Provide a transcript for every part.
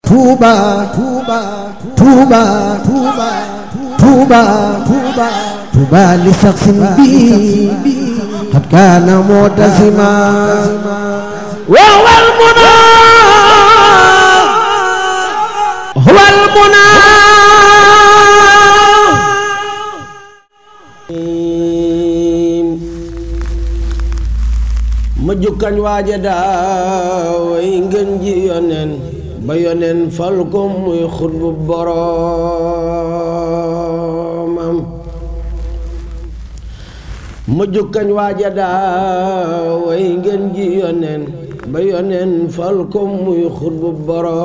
Touba Touba Touba Touba Touba Touba Touba li saxsin bi qad kaana mu'tasima wa wal muna wal muna ma jukkañ waaja daaw ay ngeen ji yonen ba yonen fal ko muy xutbu boroomam ma jukkañ waaja daaw ay ngeen ji yonen ba yonen fal ko muy xutbu boroomam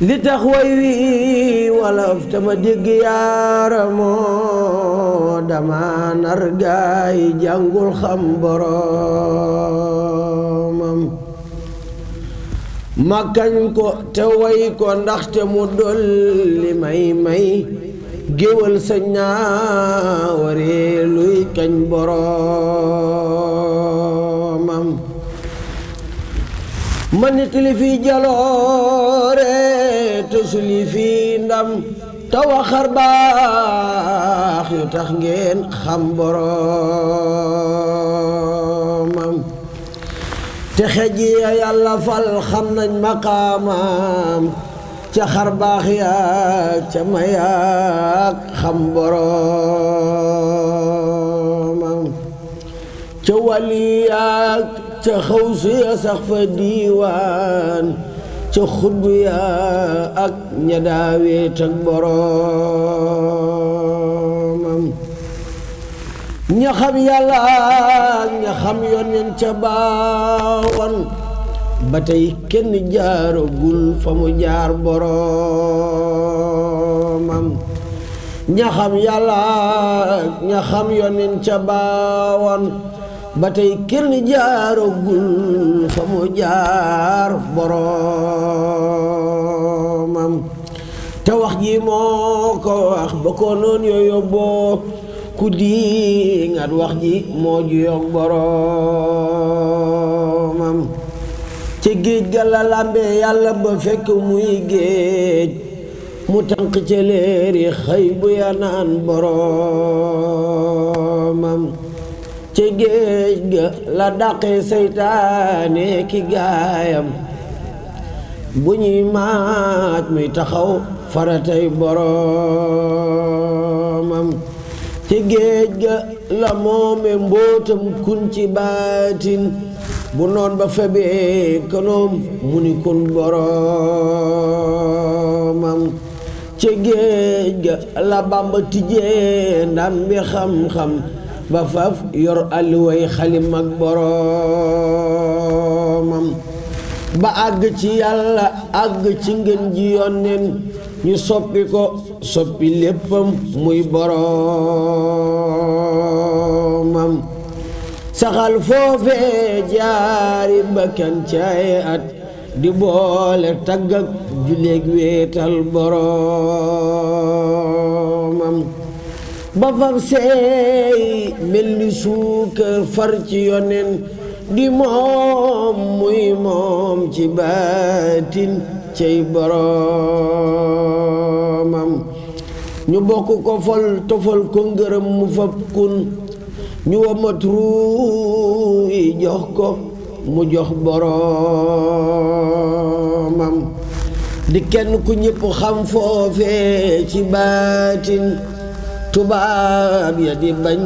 li tax way wi wolof tama dégg yaaramoo dama nar gaay jàngul xam boroomam ma kañ ko te way ko ndaxte mu dolli may géwël sa ñaaware luy kañ boroomam ma nit li fi jaloore te suli fi ndam te waxar baax yu tax ngeen xam boroomam te xeji ya yàlla fal xam nañ maqaamam ca xar baax yaak ca mayaak xam boroomam ca waliyaak ca xawsu ya sax fa diiwaan ca xutbu ya ak ña daaweet ak boroomam ña xam yàlla ña xam yonen ca baawan ba tey kenn jaaragul fa mu jaar boroomam ña xam yàlla ña xam yonen ca baawan ba tey kenn jaaragul fa mu jaar boroomam te wax ji moo ko wax ba ko noon yooyu boo ku di ngat wax ji moo juyoog boroomam ca géej ga la lambe yàlla ba fekk muy géej mu tànq ca leeri xëy bu ya naan boroomam ca géej ga la dàqe seytaane ki gaayam bu ñuy maaj muy taxaw faratay boroomam ca géej ga la moome mbootam kun ci baatin bu noon ba febee konoom mu ni kun boroomam ca géej ga la Bamba tijjee ndam bi xam-xam ba faf yor alluway xalim ak boroomam ba àgg ci yàlla àgg ci ngeen ji yonen ñu soppi ko soppi léppam muy boroomam saxal foofee jaari bakkan caay at di boole tagg ak juleeg weetal boroomam ba faf seey mel ni suukar far ci yonen di moom muy moom ci baatin cey boroomam ñu bokk ko fol tofal ko ngërëm mu fab kun ñu wamat ruu yi jox ko mu jox boroomam di kenn ku ñépp xam foofee ci baatin tubaab ya di bañ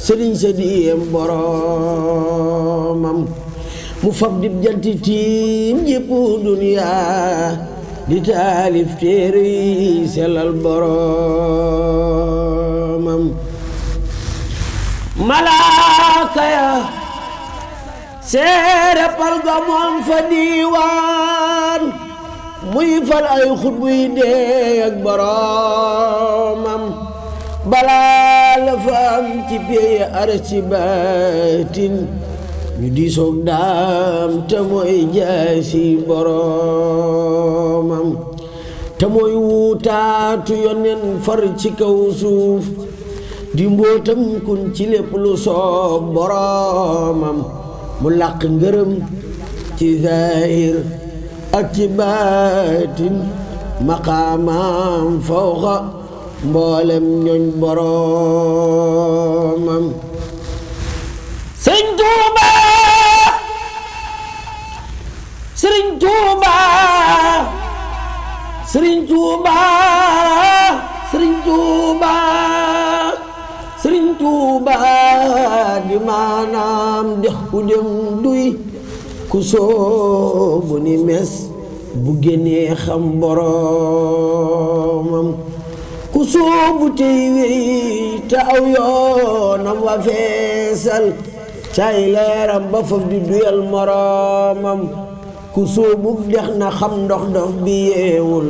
sëriñ sa diyem boroomam mu fab dib janti tiim jépp duniyaa di taalif téere yi sellal boroomam malaaka ya seere pal ga moom fa diiwaan muy fal ay xutbu yi dee ak boroomam balaa la fa am ci péeye aras ci baatin ñu diisoog daam te mooy jaasi boroomam te mooy wuutaatu yonen far ci kaw suuf di mbootam kun ci lépp lu soob boroomam mu làq ngërëm ci zahir ak ci baatin maqaamam fawqa mboolem ñoñ boroomam Sëriñ Tuuba Sëriñ Tuuba Sëriñ Tuuba Sëriñ Tuuba Sëriñ Tuuba di maanaam dex ku dem duy ku soobu ni mes bu génnee xam boroomam ku soobu tey wey te aw yoonam wa feesal cay leeram ba faf di duyal moroomam ku soobu dex na xam ndox dof bi yeewul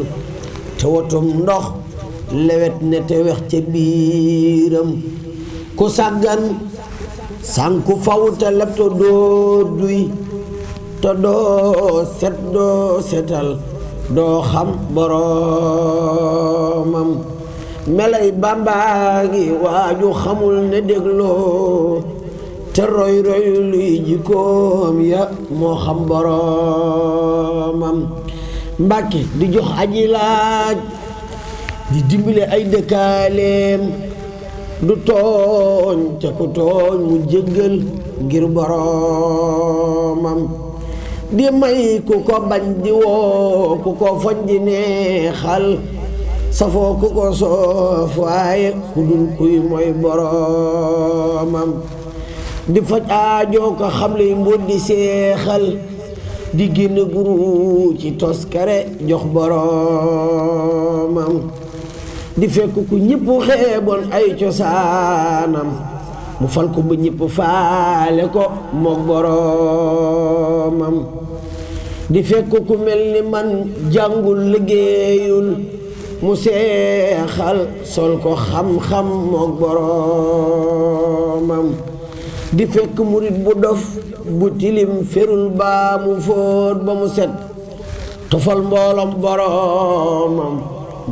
te wotum ndox lewet ne te wex ca biiram ku sàggan sànku faw te leb to doo duy te doo set doo setal doo xam boroomam melay Bàmbaa ngi waaju xamul ne dégloo te roy roy luy jikkoom ya moo xam boroomam Mbàkke di jox aji laaj di dimbale ay dëkkaaleem du tooñ te ku tooñ mu jéggal ngir boroomam di may ku ko bañ di woo ku ko foñ di neexal safoo ku ko soof waaye ku dul kuy mooy boroomam di faj aajoo ko xam lay mbóot di seexal di génn guru ci toskare jox boroomam di fekk ku ñëpp xeeboon ay cosaanam mu fal ko ba ñëpp faale ko mook boroomam di fekk ku mel ni man jàngul liggéeyul mu seexal sol ko xam-xam mook boroomam di fekk murit bu dof bu tilim ferul baa mu fóot ba mu set tofal mbooloom boroomam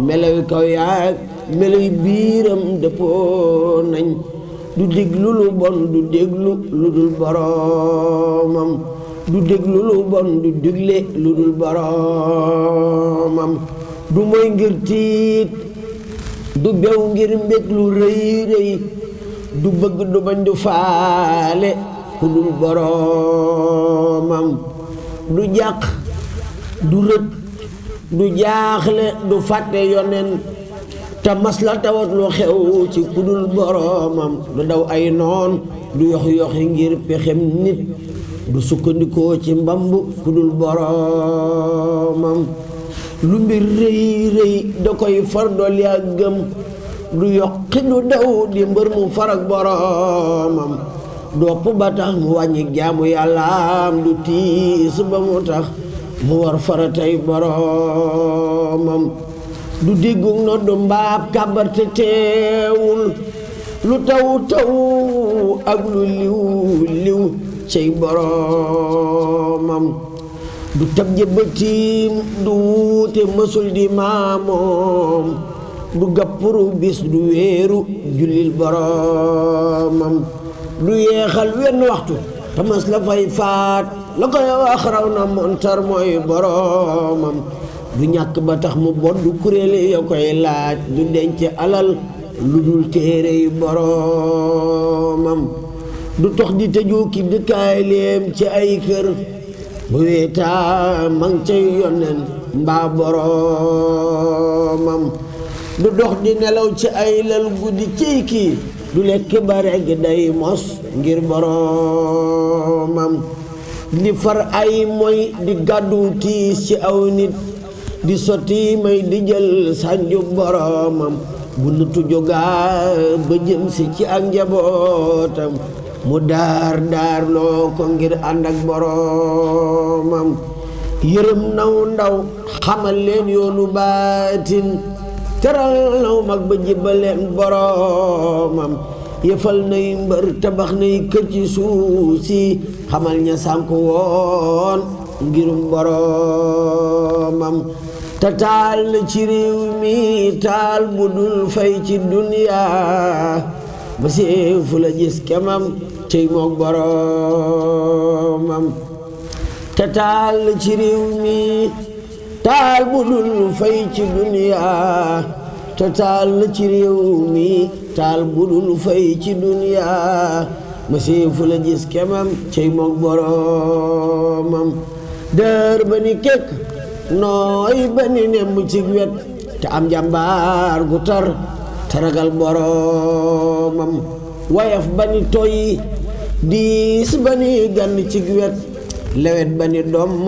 meloy kaw yaag meloy biiram dëppoo nañ du déglu lu bon du déglu lu dul boroomam du déglu lu bon du dégle lu dul boroomam du moy ngir tiit du bew ngir mbég lu rëy rëy du bëgg du bañ du faale ku dul boroomam du jàq du rët du jaaxle du fàtte yonen te mas la tawat lu xew ci ku dul boroomam du daw ay noon du yoxi ngir pexem nit du sukkandikoo ci mbamb ku dul boroomam lu mbir rëy rëy da koy far dolli ak gëm du yokki du daw di mbër mu farak boroomam dopp ba tax mu wàññi jaamu yàllaam du tiis ba mu tax mu war faratay boroomam du déggu noddu mbaab kàbbar te teewul lu taw taw ak lu liw liw cey boroomam du tab jëbëtiim du wuute mësul di maamoom du gappuru bis du weeru jullil boroomam du yeexal wenn waxtu tamas la fay faat la koy wax raw na montar mooy boroomam du ñàkk ba tax mu bon du kuréeli ya koy laaj du denc alal lu dul téere yu boroomam du tox di tëju ki dëkkaay leem ci ay kër bu weetaa mang cay yonen mbaa boroomam du dox di nelaw ci ay lal guddi ciy kii du lekk ba regg day mos ngir boroomam di far ay moy di gàddu tiis ci aw nit di sotti may di jël sànju boroomam bu nutu jógaa ba jëm si ci ak njabootam mu daar daar loo ko ngir ànd ak boroomam yërëm naw ndaw xamal leen yoonu baatin teral naw mag ba jibbaleen boroomam yëfal nay mbër tabax nay kër ci suuf si xamal ña sànk woon ngirum boroomam te taal na ci réew mi taal bu dul fay ci duniya ba seefu la gis kemam cey mook boroomam te taal ci réew mi taal bu dul fay ci duniyaa te taal ci réew mi taal bu dul fay ci duniyaa ma seefu la gis kemam cey mook boroomam dër ba ni kekk nooy ba ni nemm ci wet te am jàmbaar gu tar te ragal boroomam wayaf ba ni toy diis ba ni gann ci wet lewet ba ni domm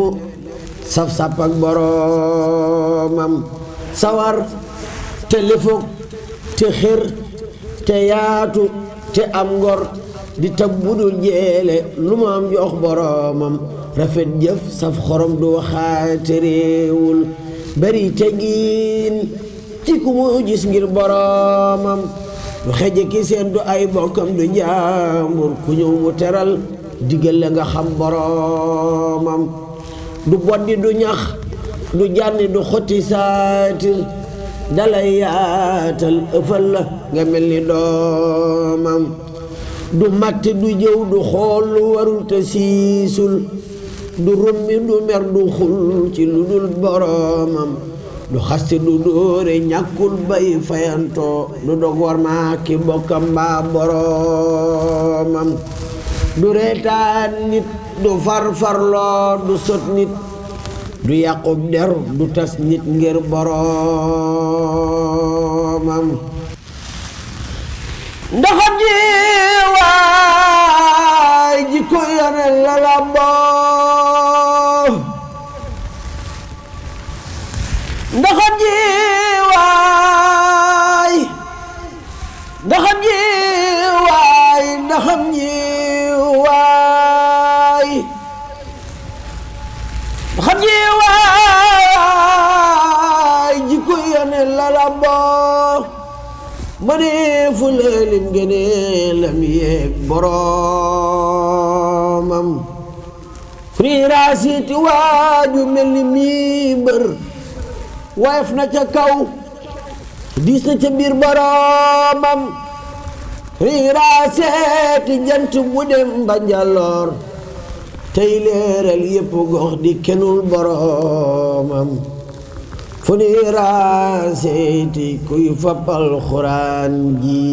saf-sap ak boroomam sawar te lefog te xër te yaatu te am ngor di tab budul jeele lu mu am jox boroomam rafet jëf saf xorom du waxaate réewul bari tegiin ci ku mu gis ngir boroomam du xeje ki seen du ay bokkam du jaambur ku ñëw mu teral digal la nga xam boroomam du boddi du ñax du jànni du xotti saatir dalay yaatal ëfal la nga mel ni doomam du matt du jëw du xool lu warul te siisul du rummi du mer du xul ci lu dul boroomam du xaste du dóore ñàkkul bay fayantoo du dog war maa ki bokkam mbaa boroomam du reetaan nit du farfarloo du sot nit du yàqub der du tas nit ngir boroomam ndaxam ji waay ji ko yone la lamboo ndaxam ji waay ndaxam ji waay ndaxam ji waay ndaxam ji waay ji ko yone la lamboo ma ne fu leelim gene lam yeeg boroomam friiraasiiti waaju mel ni mii mbër wayef na ca kaw diis na ca biir boroomam friiraaseeti jant bu dem ba njaloor tey leeral yépp gox di kenul boroomam fu ni raaseeti kuy fappal xuraan ji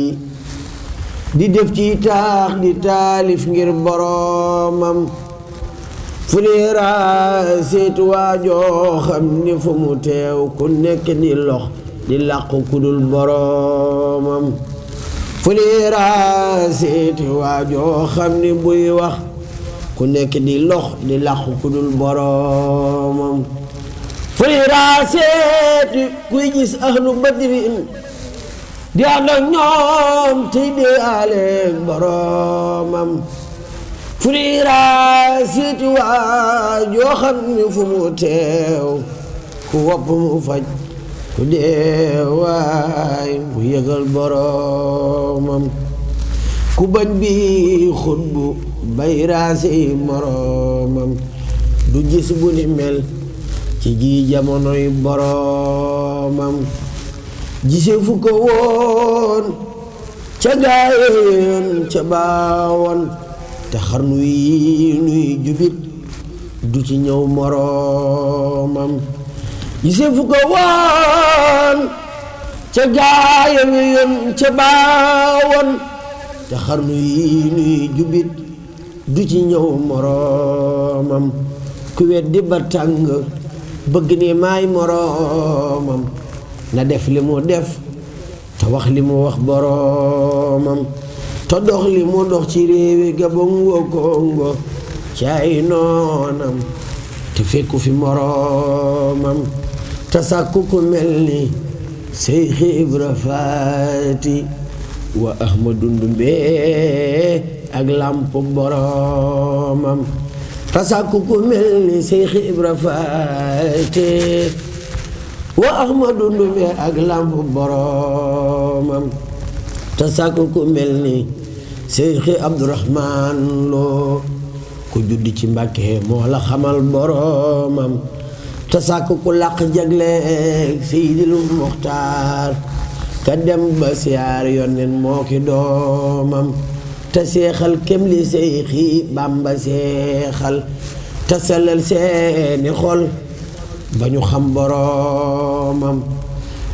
di def ci taax di taalif ngir boroomam fu ni raaseeti waajoo xam ni fu mu teew ku nekk di lox di làqu kudul boroomam fu ni raaseeti waajoo xam ni buy wax ku nekk di lox di làqu kudul boroomam furi raaseeti kuy gis ahlu badrin di ànd ak ñoom tey dee aleeg boroomam furi raaseeti waajoo xam ni fu mu teew ku wopp mu faj ku dee waay mu yëgal boroomam ku bañ bi xutbu bay raase moroomam du gis bu ni mel ci ji jamonoy boroomam gisee fu ko woon ca gaayoon ca baawoon te xarnu yi nuy jubit du ci ñëw moroomam gisee fu ko woon ca gaayoon ca baawoon te xarnu yi nuy jubit du ci ñëw moroomam ku weddi ba tàng bëgg ni maay moroomam na def li mu def te wax li mu wax boroomam te dox li mu dox ci réewi Gabon wo Congo ci ay noonam te fekku fi moroomam te sàkku ku mel ni Seyxi Ibra Faati wa Ahmadu Ndumbe ak lamp boroomam tasakku ku mel ni Seyxi Ibra Faati wa Ahmadu Ndumbe ak lamp boroomam tasakku ku mel ni Seyxi Abdurahmaan Lo ku juddi ci Mbàkke moo la xamal boroomam tasakku ku làq jagleeg Seydil Muxtaar ka dem ba siyaar yonen moo ki doomam te seexal kem li Seyxi Bamba seexal te sellal seeni xol ba ñu xam boroomam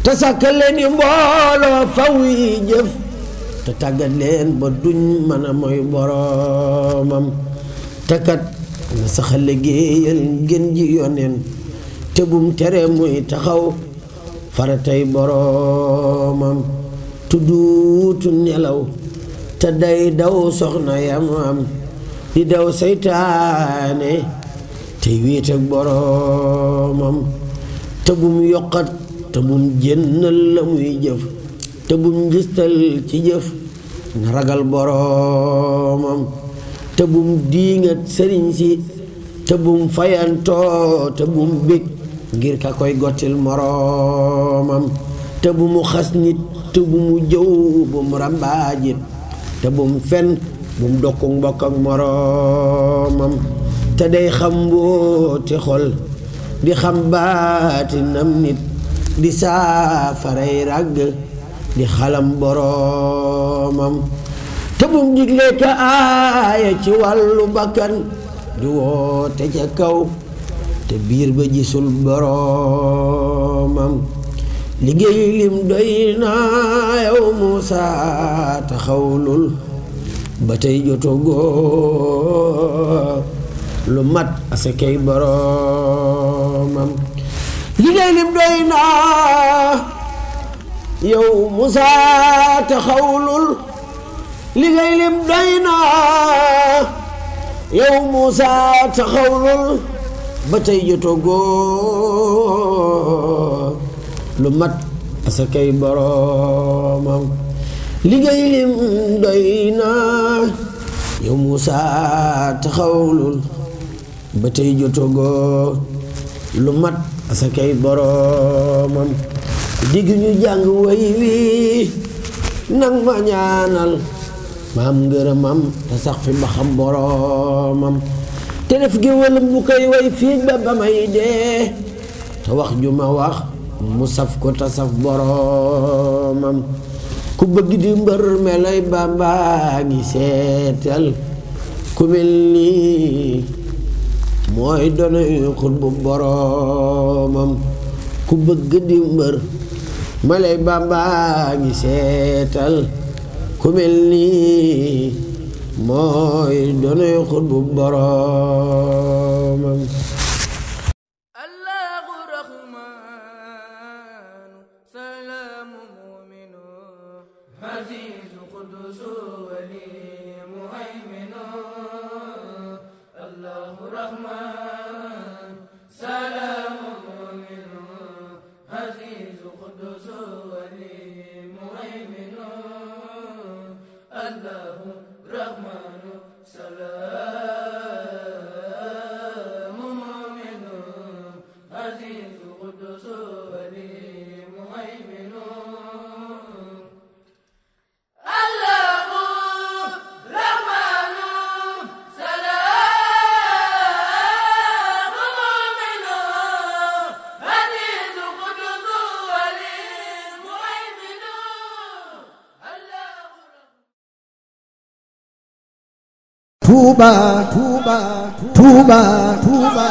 te sàkkal leen i mbooloo faw yi jëf te tàggat leen ba duñ mën a mooy boroomam te kat na saxal liggéeyal ngeen ji yoneen te bum tere muy taxaw faratay boroomam tudduutu nelaw te day daw soxna yamam di daw seytaane te wéet ak boroomam te bum yokkat te bum jénnal la muy jëf te bum njistal ci jëf na ragal boroomam te bum diingat sëriñ si te bum fayantoo te bum bég ngir ka koy gottil moroomam te bu mu xas nit te bu mu jëw bu mu rambaajit te bu mu fen bu mu dokku mbokk ak moroomam te day xam mbooti xol di xam baatinam nit di saafaray ràgg di xalam boroomam te bu mu digle ka aaya ci wàllu bakkan di woote ca kaw te biir ba gisul boroomam liggéey lim doy na yow Muusa taxawlul ba tey jotogoo lu mat asakay boroomam liggéey lim doy na yow Muusa taxawlul liggéey lim doy na yow Muusa taxawlul ba tey jotogoo lu mat asakay boroomam liggéey lim doy na yow Muusa taxawlul ba tey jotogoo lu mat asakay boroomam digg ñu jàng way wi nang ma ñaanal maam ngërëmam te sax fi ba xam boroomam te def géwalam bu koy way fii ba may dee te wax ju ma wax mu saf ko te saf boroomam ku bëgg di mbër melay Bamba ngi seetal ku mel nii mooy donoy xut bu boroomam ku bëgg di mbër melay Bamba ngi seetal ku mel nii mooy donoy xut bu boroomam عزيز قدوس ولي مهيمن الله رحمن سلام مؤمن عزيز قدوس ولي مهيمن الله رحمن سلام مؤمن عزيز قدوس ولي مهيمن Touba Touba Touba Touba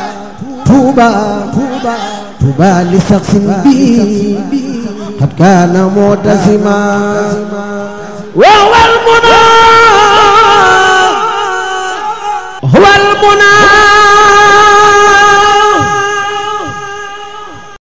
Touba Touba Touba li saxsin bi qad kaana mu'tazima wa wal